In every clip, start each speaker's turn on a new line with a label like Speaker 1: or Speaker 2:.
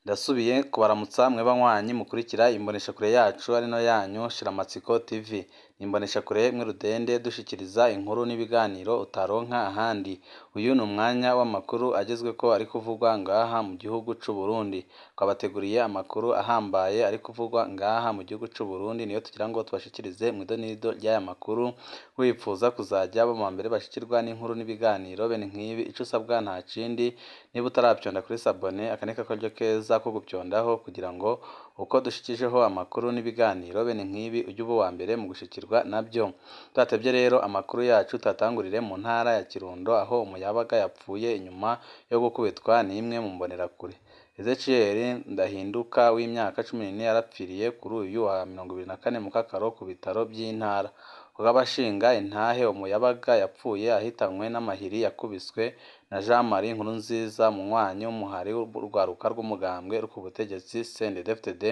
Speaker 1: Ndasubiye kubaramutsa mwe banywanyi mukurikira imboneshakure yacu ari no yanyu Shiramatsiko TV. Ni imboneshakure imwe rudende dushikiriza inkuru n'ibiganiro utaronka ahandi. Uyu ni umwanya w'amakuru agezweko ari kuvugwa ngaha mu gihugu c'u Burundi. Twabateguriye amakuru ahambaye ari kuvugwa ngaha mu gihugu c'u Burundi, niyo tugira ngo tubashikirize mw'idonido ry'aya makuru. Wipfuza kuzaja aba mubambere bashikirwa n'inkuru n'ibiganiro bene nk'ibi, ico usabwa nta kindi, niba utaravyonda kuri sabone, aka ni akaryo keza ko gupyondaho kugira ngo uko dushikijeho amakuru n'ibiganiro bene nk'ibi uje uba uwambere mu gushikirwa navyo. Tudatevye rero amakuru yacu tuyatangurire mu ntara ya Kirundo aho umuyabaga yapfuye inyuma yo gukubitwa n'imwe mu mbonerakure. Ezechiel Ndahinduka w'imyaka 14 yarapfiriye kuri uyu wa 24 Mukakaro ku bitaro vy'intara. Kubw'abashinga intahe, umuyabaga yapfuye ahitanywe n'amahiri yakubiswe na Jean Marie Nkurunziza, umunywanyi w'umuhari w'urwaruka rw'umugambwe uri ku butegetsi CNDD-FDD.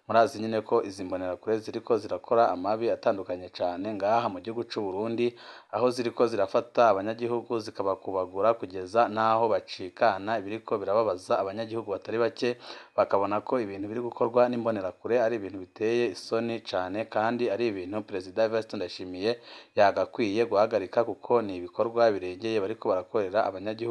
Speaker 1: Murazi nyene ko izi mbonerakure ziriko zirakora amabi atandukanye cane ngaha mu gihugu c'u Burundi, aho ziriko zirafata abanyagihugu zikabakubagura kugeza n'aho bacikana, ibiriko birababaza abanyagihugu batari bake, bakabona ko ibintu biri gukorwa n'imbonerakure ari ibintu biteye isoni cane kandi ari ibintu Perezida Evariste Ndayishimiye yagakwiye guhagarika, kuko ni ibikorwa birengeye bariko barakorera abanyagihugu,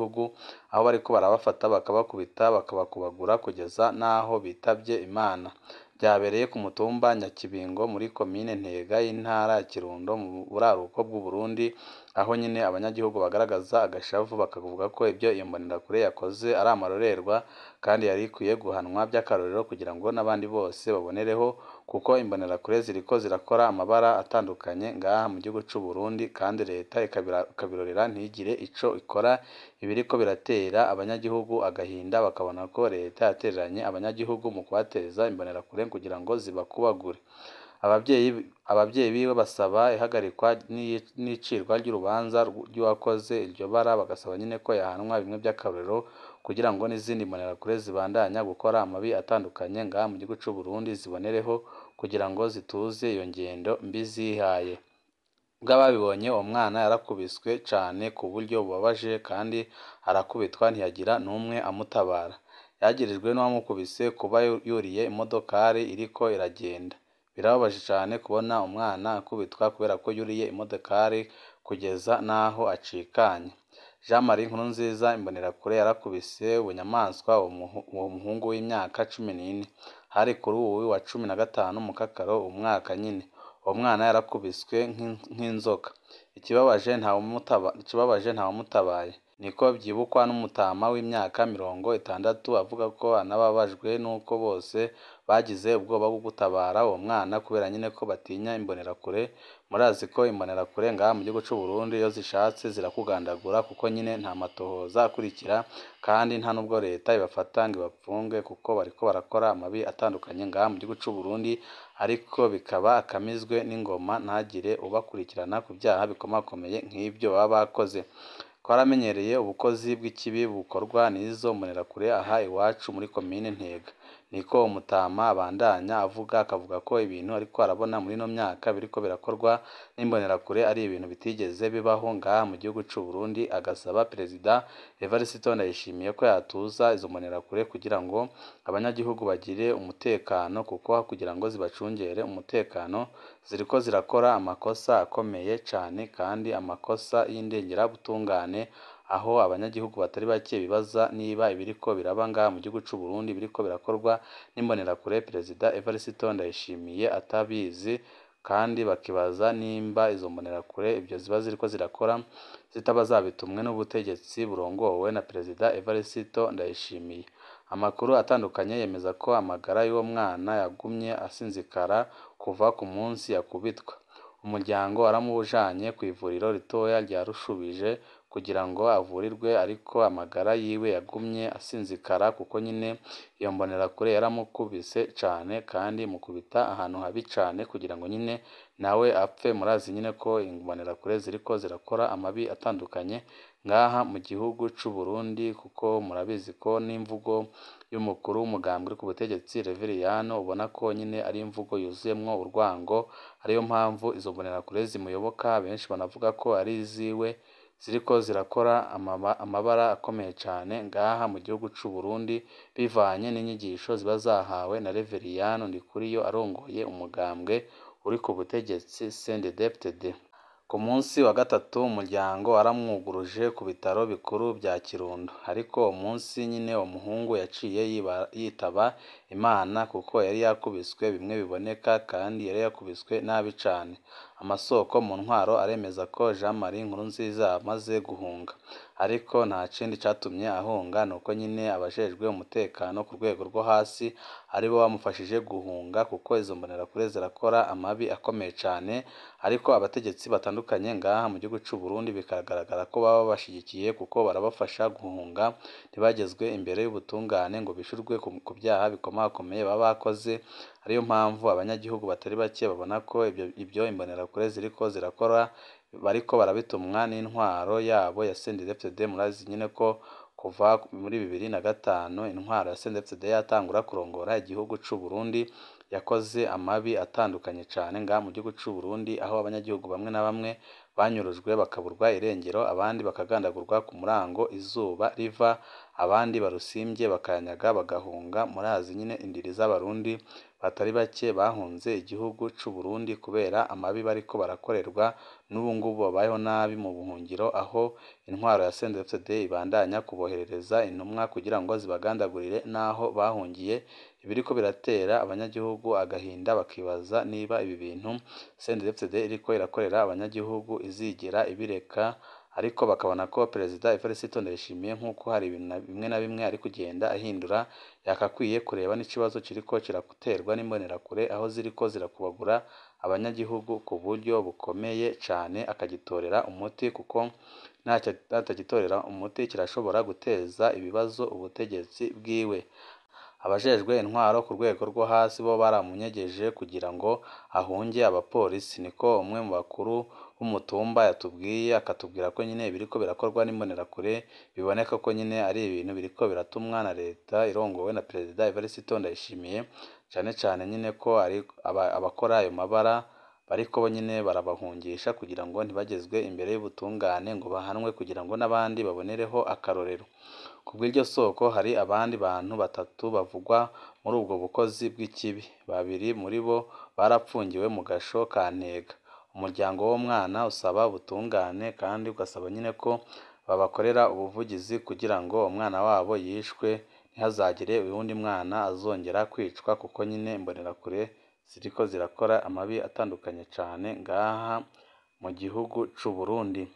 Speaker 1: aho bariko barabafata bakabakubita bakabakubagura kugeza n'aho bitavye Imana. Vyabereye ku mutumba Nyakibingo muri komine Ntega y'intara ya Kirundo mu buraruko bw'Uburundi, aho nyene abanyagihugu bagaragaza agashavu bakavuga ko ivyo iyo mbonerakure yakoze ari amarorerwa kandi yari ikwiye guhanwa vy'akarorero kugira ngo n'abandi bose babonereho, kuko imbonerakure ziriko zirakora amabara atandukanye ngaha mu gihugu c'u Burundi kandi leta ikabirorera ntigire ico ikora, ibiriko biratera abanyagihugu agahinda bakabona ko leta yatereranye abanyagihugu mu kubateza imbonerakure kugira ngo zibakubagure. Abavyeyi biwe basaba ihagarikwa n'icirwa ry'urubanza ry'uwakoze iryo bara, bagasaba nyene ko yahanwa bimwe vy'akarorero kugira ngo n'izindi mbonerakure zibandanya gukora amabi atandukanye ngaha mu gihugu c'u Burundi zibonereho kugira ngo zituze iyo ngendo mbi zihaye. Kubw'ababibonye, uwo mwana yarakubiswe cane ku buryo bubabaje kandi arakubitwa ntiyagira n'umwe amutabara. Yagirijwe n'uwamukubise kuba yuriye imodokari iriko iragenda. Birababaje cane kubona umwana akubitwa kubera ko yuriye imodokari kugeza n'aho acikanye. Jean Marie Nkurunziza imbonerakure yarakubise bunyamaswa uwo muhungu w'imyaka 14. Hari kuri uwu wa 15 Mukakaro uwu mwaka nyene. Uwo mwana yarakubiswe nk'inzoka. Ikibabaje ntawumutabaye. Niko vyibukwa n'umutama w'imyaka 60 avuga ko anababajwe n'uko bose bagize ubwoba bwo gutabara uwo mwana kubera nyene ko batinya imbonerakure. Murazi ko imbonerakure ngaha mu gihugu c'u Burundi iyo zishatse zirakugandagura kuko nyene nta matohoza akurikira kandi nta nubwo leta ibafata ngo ibapfunge kuko bariko barakora amabi atandukanye ngaha mu gihugu c'u Burundi, ariko bikaba akamizwe n'ingoma ntagire ubakurikirana ku vyaha bikomakomeye nk'ivyo baba bakoze. Twaramenyereye ubukozi bw'ikibi bukorwa n'izo mbonerakure aha iwacu muri komine Ntega. Niko umutama abandanya avuga, akavuga ko ibintu ariko arabona muri ino myaka biriko birakorwa n'imbonerakure ari ibintu bitigeze bibaho ngaha mu gihugu c'u Burundi, agasaba Perezida Evariste Ndayishimiye ko yatuza izo mbonerakure kugira ngo abanyagihugu bagire umutekano, kuko kugira ngo zibacungere umutekano ziriko zirakora amakosa akomeye cane kandi amakosa y'indengerabutungane, aho abanyagihugu batari bake bibaza niba ibiriko biraba ngaha mu gihugu c'u Burundi biriko birakorwa n'imbonerakure Perezida Evariste Ndayishimiye atabizi, kandi bakibaza nimba izo mbonerakure ivyo ziba ziriko zirakora zitaba zabitumwe n'ubutegetsi burongowe na Perezida Evariste Ndayishimiye. Amakuru atandukanye yemeza ko amagara y'uwo mwana yagumye asinzikara kuva ku munsi yakubitwa. Umuryango waramujanye kw'ivuriro ritoya rya Rushubije kugira ngo avurirwe, ariko amagara yiwe yagumye asinzikara kuko nyene iyo mbonerakure yaramukubise cane kandi imukubita ahantu habi cane kugira ngo nyene nawe apfe. Murazi nyene ko imbonerakure ziriko zirakora amabi atandukanye ngaha mu gihugu c'u Burundi, kuko murabizi ko n'imvugo y'umukuru w'umugambwe uri ku butegetsi Reveriyano ubona ko nyene ari imvugo yuzuyemwo urwango, ariyo mpamvu izo mbonerakure zimuyoboka, benshi banavuga ko ari iziwe. ziriko zirakora amabara akomeye cane ngaha mu gihugu c'u Burundi, bivanye n'inyigisho ziba zahawe na Reveriyano Ndikuriyo arongoye umugambwe uri ku butegetsi CNDD-FDD. Ku munsi wa gatatu umuryango waramwuguruje ku bitaro bikuru vya Kirundo, ariko uwo munsi nyene uwo muhungu yaciye yitaba Imana kuko yari yakubiswe bimwe biboneka kandi yari yakubiswe nabi cane. Amasoko mu ntwaro aremeza ko Jean Marie Nkurunziza amaze guhunga, ariko nta kindi catumye ahunga nuko nyene abajejwe umutekano ku rwego rwo hasi aribo bamufashije guhunga, kuko izo mbonerakure zirakora amabi akomeye cane, ariko abategetsi batandukanye ngaha mu gihugu c'u Burundi bikagaragara ko baba babashigikiye kuko barabafasha guhunga ntibagezwe imbere y'ubutungane ngo bishurwe ku vyaha bikomakomeye baba bakoze. Ariyo mpamvu abanyagihugu batari bake babona ko ibyo imbonerakure ziriko zirakora bariko barabitumwa n'intwaro yabo ya CNDD-FDD. Murazi nyene ko kuva muri 2005 intwaro ya CNDD-FDD yatangura kurongora igihugu c'u Burundi yakoze amabi atandukanye cane ngaha mu gihugu c'u Burundi, aho abanyagihugu bamwe na bamwe banyurujwe bakaburwa irengero, abandi bakagandagurwa ku murango izuba riva, abandi barusimvye bakayanyaga bagahunga. Murazi nyene indiri z'abarundi batari bake bahunze igihugu c'u Burundi kubera amabi bariko barakorerwa, n'ubu ngubu babayeho nabi mu buhungiro, aho intwaro ya CNDD-FDD ibandanya kuboherereza intumwa kugira ngo zibagandagurire n'aho bahungiye. Ibiriko biratera abanyagihugu agahinda bakibaza niba ibi bintu CNDD-FDD iriko irakorera abanyagihugu izigera ibireka, ariko bakabona ko Perezida Evariste Ndayishimiye nk'uko hari ibintu bimwe na bimwe ari kugenda ahindura, yakakwiye kureba n'ikibazo kiriko kiraterwa n'imbonerakure aho ziriko zirakubagura abanyagihugu ku buryo bukomeye cane, akagitorera umuti, kuko natagitorera umuti kirashobora guteza ibibazo ubutegetsi bwiwe. Abajejwe intwaro ku rwego rwo hasi bo baramunyegeje kugira ngo ahunge abapolisi, niko umwe mu bakuru b'umutumba yatubwiye, akatubwira ko nyene ibiriko birakorwa n'imbonerakure biboneka ko nyene ari ibintu biriko biratumwa na leta irongowe na Perezida Evariste Ndayishimiye, cane cane nyene ko ari abakora ayo mabara bariko bo nyene barabahungisha kugira ngo ntibagezwe imbere y'ubutungane ngo bahanwe, kugira ngo n'abandi babonereho akarorero. Kubw'iryo soko hari abandi bantu batatu bavugwa muri ubwo bukozi bw'ikibi, babiri muri bo barapfungiwe mu gasho ka Ntega. Umuryango w'uwo mwana usaba ubutungane kandi ugasaba nyene ko babakorera ubuvugizi kugira ngo umwana wabo yishwe ntihazagire uwundi mwana azongera kwicwa, kuko nyene imbonerakure ziriko zirakora amabi atandukanye cane ngaha mu gihugu c'u Burundi.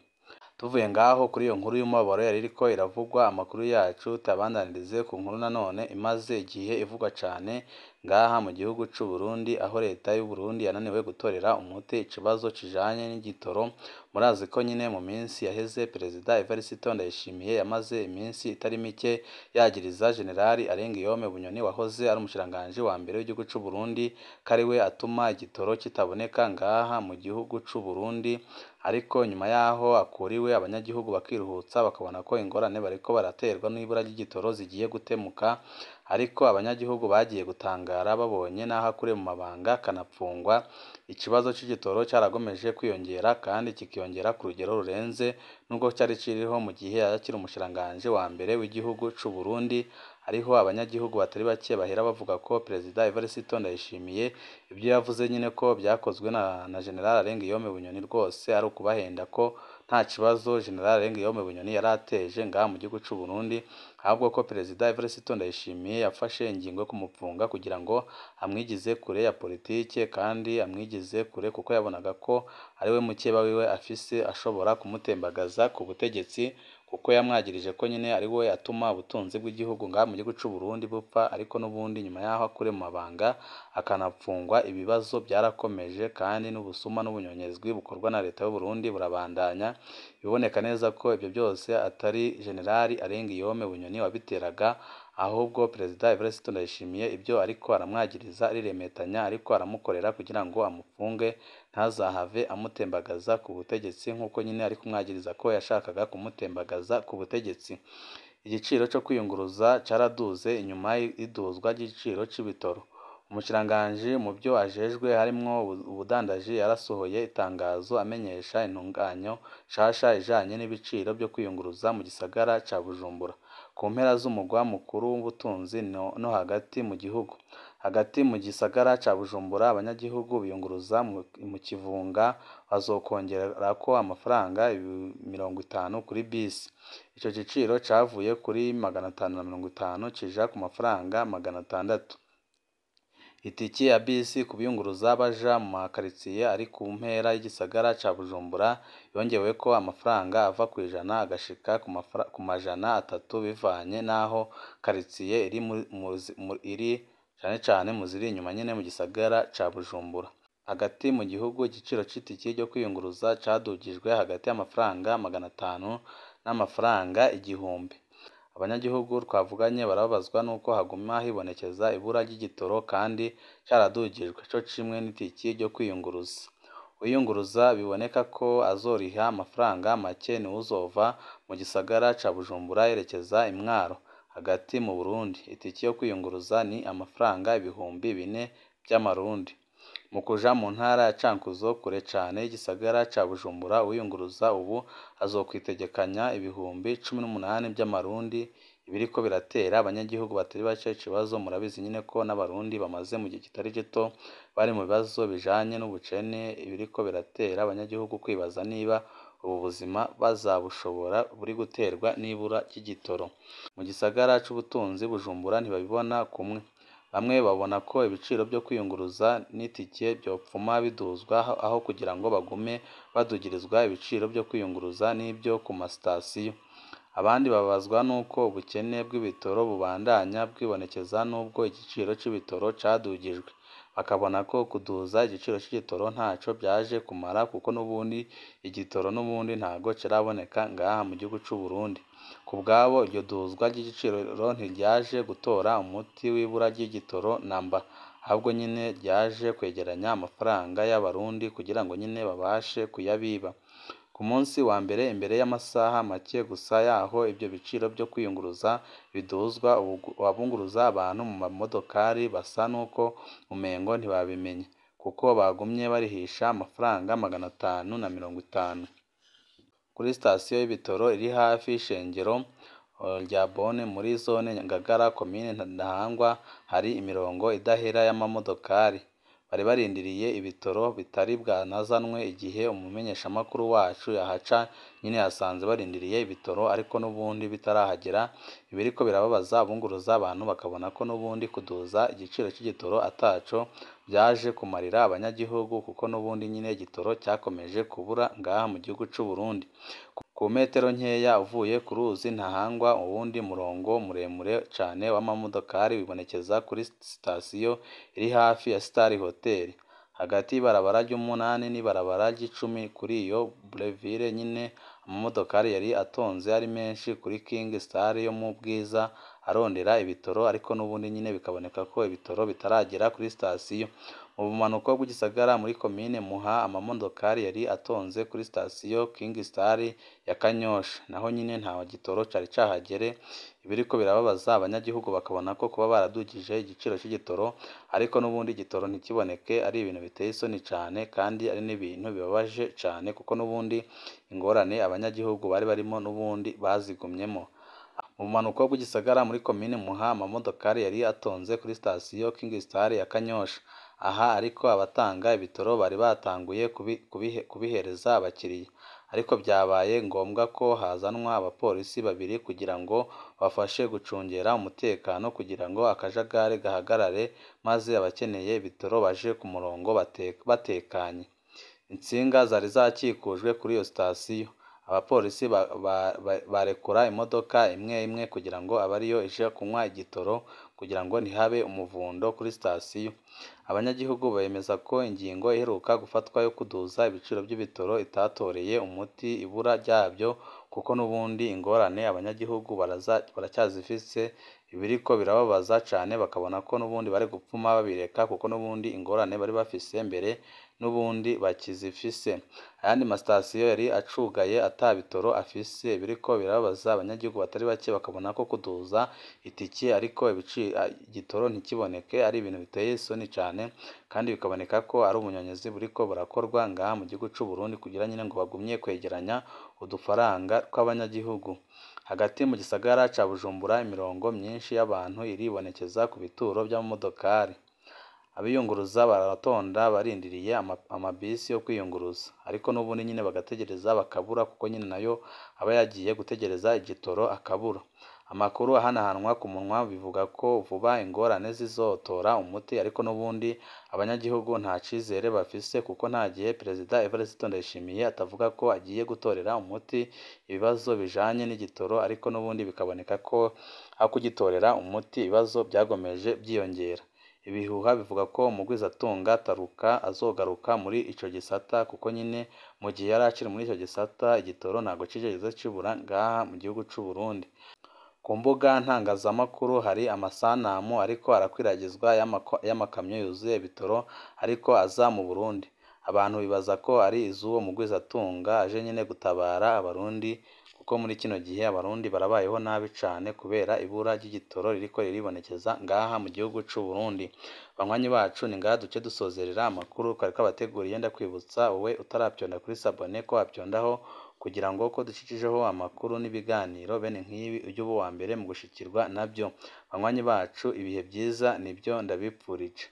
Speaker 1: Tuvuye ngaho kuri iyo nkuru y'umubabaro yari iriko iravugwa, amakuru yacu tuyabandanirize ku nkuru nanone imaze igihe ivugwa cane ngaha mu gihugu c'u Burundi, aho leta y'u Burundi yananiwe gutorera umuti ikibazo kijanye n'igitoro. Murazi ko nyene mu minsi yaheze Perezida Evariste Ndayishimiye yamaze iminsi itari mike yagiriza Generali Alengiyome Bunyoni wahoze ari umushikiranganji wa mbere w'igihugu c'u Burundi ko ariwe atuma igitoro kitaboneka ngaha mu gihugu c'u Burundi, ariko nyuma yaho akuriwe abanyagihugu bakiruhutsa bakabona ko ingorane bariko baraterwa n'ibura ry'igitoro zigiye gutemuka, ariko abanyagihugu bagiye gutangara babonye n'aho akuriwe mu mabanga akanapfungwa. Ikibazo c'igitoro caragomeje kwiyongera kandi kikiyongera ku rugero rurenze nubwo cari kiriho mu gihe yari akiri umushikiranganji wa mbere w'igihugu c'u Burundi. Hariho abanyagihugu batari bake bahera bavuga ko Perezida Evariste Ndayishimiye ibyo yavuze nyene ko vyakozwe na General Alengiyome Bunyoni rwose ari ukubahenda, ko nta kibazo General Alengiyome Bunyoni yari ateje ngaha mu gihugu c'u Burundi, ahubwo ko Perezida Evariste Ndayishimiye yafashe ingingo yo kumupfunga kugira ngo amwigize kure ya politike kandi amwigize kure kuko yabonaga ko ariwe mukeba wiwe afise ashobora kumutembagaza ku butegetsi, kuko yamwagirije ko nyene ari we atuma ubutunzi bw'igihugu ngaha mu gihugu c'u Burundi bupfa, ariko n'ubundi nyuma yaho akuriwe mu mabanga akanapfungwa ibibazo byarakomeje kandi n'ubusuma n'ubunyonyezwi bukorwa na leta y'u Burundi burabandanya. Biboneka neza ko ibyo byose atari Generali Alengiyome Bunyoni wabiteraga, ahubwo Perezida Evariste Ndayishimiye ibyo ariko aramwagiriza ariremetanya ariko aramukorera kugira ngo amufunge ntazahave amutembagaza ku butegetsi nk'uko nyine ari kumwagiriza ko yashakaga kumutembagaza ku butegetsi. Igiciro cyo kwiyunguruza caraduze inyuma y'iduzwa ry'igiciro c'ibitoro. Umushikiranganji mu vyo ajejwe harimwo ubudandaji yarasohoye itangazo amenyesha intunganyo nshasha ijanye n'ibiciro vyo kwiyunguruza mu gisagara ca Bujumbura, ku mpera z'umugwa mukuru w'ubutunzi no hagati mu gihugu. Hagati mu gisagara ca Bujumbura abanyagihugu biyunguruza mu kivunga bazokongerako amafaranga 50 kuri bisi. Ico giciro cavuye kuri 550 kija ku mafaranga 600. Itike ya bisi ku biyunguruza baja mu makaritsiye ari ku mpera y'igisagara ca Bujumbura yongeweko amafaranga ava kw'ijana agashika ku 300 bivanye n'aho karitsiye iri cane cane mu ziri inyuma nyene mu gisagara ca Bujumbura. Hagati mu gihugu igiciro c'itike ryo kwiyunguruza cadugijwe hagati y'amafaranga 500 n'amafaranga 1000. Abanyagihugu twavuganye barababazwa nuko haguma hibonekeza ibura ry'igitoro kandi caradugijwe, co kimwe n'itike ryo kwiyunguruza. Uwiyunguruza biboneka ko azoriha amafaranga make niwuzova mu gisagara ca Bujumbura yerekeza i Mwaro hagati mu Burundi. Itike yo kwiyunguruza ni amafaranga 4000 vy'amarundi. Mu kuja mu ntara ya Cankuzo kure cane y'igisagara ca Bujumbura, uwiyunguruza ubu azokwitegekanya 18,000 vy'amarundi, ibiriko biratera abanyagihugu batari bake ikibazo. Murabizi nyene ko n'abarundi bamaze mu gihe kitari gito bari mu bibazo bijanye n'ubukene, ibiriko biratera abanyagihugu kwibaza niba ubu buzima bazabushobora buri guterwa n'ibura ry'igitoro. Mu gisagara c'ubutunzi Bujumbura ntibabibona kumwe. Bamwe babona ko ibiciro vyo kwiyunguruza n'itike vyopfuma biduzwa aho kugira ngo bagume badugirizwa ibiciro vyo kwiyunguruza n'ivyo ku masitasiyo. Abandi bababazwa nuko ubukene bw'ibitoro bubandanya bwibonekeza nubwo igiciro c'ibitoro cadugijwe. Bakabona ko kuduza igiciro c'igitoro ntaco vyaje kumara kuko n'ubundi igitoro n'ubundi ntago kiraboneka ngaha mu gihugu c'Uburundi. Kubwabo iryo duzwa ry'igiciro ntiryaje gutora umuti w'ibura ry'igitoro namba, ahubwo nyene ryaje kwegeranya amafaranga y'abarundi kugira ngo nyene babashe kuyabiba. Ku munsi wa mbere imbere y'amasaha make gusa yaho ivyo biciro vyo kwiyunguruza biduzwa, abunguruza abantu mu mamodokari basa nuko umengo ntibabimenye, kuko bagumye barihisha amafaranga 550. Kuri sitasiyo y'ibitoro iri hafi y'ishengero rya Bone muri zone Ngagara komine Ntahangwa hari imirongo idahera y'amamodokari. Bari barindiriye ibitoro bitari bwanazanwe igihe umumenyeshamakuru wacu yahaca nyene yasanze barindiriye ibitoro ariko n'ubundi bitarahagera, ibiriko birababaza abunguruza abantu bakabona ko n'ubundi kuduza igiciro c'igitoro ataco vyaje kumarira abanyagihugu kuko n'ubundi nyene igitoro cakomeje kubura ngaha mu gihugu c'Uburundi. Ku metero nkeya uvuye ku ruzi Ntahangwa uwundi murongo muremure cane w'amamodokari wibonekeza kuri sitasiyo iri hafi ya Star Hotel, hagati y'ibarabara ry'umunani n'ibarabara ry'icumi. Kuri iyo Boulevard nyene amamodokari yari atonze ari menshi kuri King Star yo mu Bwiza arondera ibitoro ariko n'ubundi nyene bikaboneka ko ibitoro bitaragera kuri sitasiyo. Mu bumanuko bw'igisagara muri komine Muha amamodokari yari atonze kuri sitasiyo King Star ya Kanyosha, naho nyene nta gitoro cari cahagere, ibiriko birababaza abanyagihugu bakabona ko kuba baradugije igiciro c'igitoro ariko n'ubundi igitoro ntikiboneke ari ibintu biteye isoni cane kandi ari n'ibintu bibabaje cane kuko n'ubundi ingorane abanyagihugu bari barimo n'ubundi bazigumyemo. Mu bumanuko bw'igisagara muri komine Muha amamodokari yari atonze kuri sitasiyo King Star ya Kanyosha. Aha ariko abatanga ibitoro bari batanguye kubihereza abakiriya, ariko vyabaye ngombwa ko hazanwa abapolisi babiri kugira ngo bafashe gucungera umutekano kugira ngo akajagari gahagarare maze abakeneye ibitoro baje ku murongo batekanye. Intsinga zari zakikujwe kuri iyo sitasiyo. Abapolisi barekura imodoka imwe imwe kugira ngo abe ariyo ije kunywa igitoro kugira ngo ntihabe umuvundo kuri sitasiyo. Abanyagihugu bemeza ko ingingo iheruka gufatwa yo kuduza ibiciro by'ibitoro itatoreye umuti ibura ryabyo kuko n'ubundi ingorane abanyagihugu baracyazifise, ibiriko birababaza cane bakabona ko n'ubundi bari gupfuma babireka kuko n'ubundi ingorane bari bafise mbere n'ubundi bakizifise. Ayandi masitasiyo yari acugaye ata bitoro afise, biriko birababaza abanyagihugu batari bake bakabona ko kuduza itike ariko igitoro ntikiboneke ari ibintu biteye isoni cane, kandi bikaboneka ko ari ubunyonyezi buriko burakorwa ngaha mu gihugu c'u Burundi kugira nyene ngo bagumye kwegeranya udufaranga tw'abanyagihugu. Hagati mu gisagara ca Bujumbura imirongo myinshi y'abantu iribonekeza ku bituro vy'amamodokari. Abiyunguruza baratonda barindiriye amabisi yo kwiyunguruza, ariko n'ubundi nyene bagategereza bakabura kuko nyene nayo aba yagiye gutegereza igitoro akabura. Amakuru ahanahanwa ku munwa bivuga ko vuba ingorane zizotora umuti, ariko n'ubundi abanyagihugu nta cizere bafise kuko nta gihe Perezida Evariste Ndayishimiye atavuga ko agiye gutorera umuti ibibazo bijanye n'igitoro, ariko n'ubundi bikaboneka ko aho kugitorera umuti ibibazo vyagomeje vyiyongera. Ibihuha bivuga ko umugwizatunga Taruka azogaruka muri ico gisata kuko nyene mu gihe yari akiri muri ico gisata igitoro ntago cigeze kibura ngaha mu gihugu c'u Burundi. Ku mbuga ntangazamakuru hari amasanamu ariko arakwiragizwa y'amakamyo yuzuye ibitoro ariko aza mu Burundi. Abantu bibaza ko ari iz'uwo mugwizatunga aje nyene gutabara abarundi kuko muri kino gihe abarundi barabayeho nabi cane kubera ibura ry'igitoro ririko riribonekeza ngaha mu gihugu c'u Burundi. Banywanyi bacu ni ngaha duce dusozerera amakuru twari twabateguriye, ndakwibutsa wowe utaravyonda kuri sabone ko wapyondaho kugira ngo ko dushikijeho amakuru n'ibiganiro bene nk'ibi ujye uba uwa mbere mu gushikirwa navyo. Banywanyi bacu ibihe vyiza nivyo ndabipfurije.